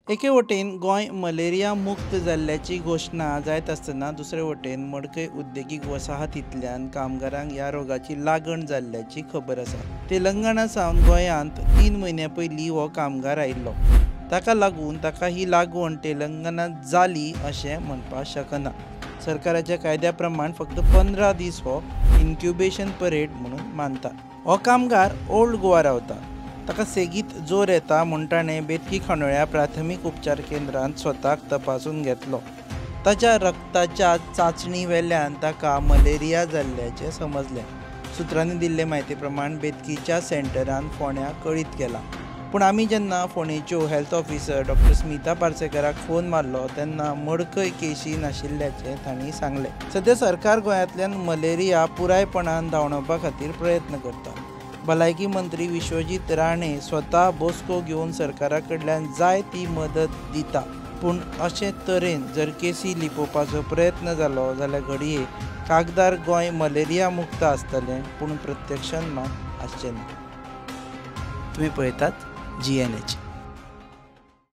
एके वटेन गोंय मलेरिया मुक्त जाल्ल्याची घोशणा जायत आसतना दुसरे वटेन मडकय उद्देगीक वसाहतींतल्यान कामगारांक ह्या रोगाची लागण जाल्ल्याची खबर आसा. तेलंगणा सावन गोंयांत 3 म्हयन्यां पयलीं हो कामगार आयिल्लो. ताका लागून ताका ही लागवण तेलंगणांत जाली अशें म्हणपाक शकना. सरकाराच्या कायद्या प्रमाण फक्त 15 दीस हो इन्क्युबेशन पिरियड म्हणून मानता. हो कामगार ओल्ड गोवा रावता. ताका सेगीत जोर येता म्हूण ताणें बेतकी खांडोळ्या प्राथमीक उपचार केंद्रांत स्वताक तपासून घेतलो. ताच्या रक्ताच्या चांचणी वेल्यान ताका मलेरिया जाल्ल्याचें समजलें. सुत्रांनी दिल्ले म्हायती प्रमाण बेतकीच्या सेंटरान फोंड्या कळीत केलां. पूण आमी जेन्ना फोंडेच्यो हेल्थ ऑफिसर डॉक्टर स्मिता पार्सेकराक फोन मारलो तेन्ना मडकय केशी नाशिल्ल्याचें तांणी सांगलें. सद्या सरकार गोंयांतल्यान मलेरिया पुरायपणान धांवडावपा खातीर प्रयत्न करता. भलायकी मंत्री विश्वजीत राणे स्वता बसको घेवन सरकारा कडल्यान जाय ती मदत दिता. पूण अशे तरेन जर केसी लिपोवपाचो प्रयत्न जालो जाल्यार घडये कागदार गोंय मलेरिया मुक्त आसतलें, पूण प्रत्यक्षान मात आसचें ना. तुमी पळयतात GNH.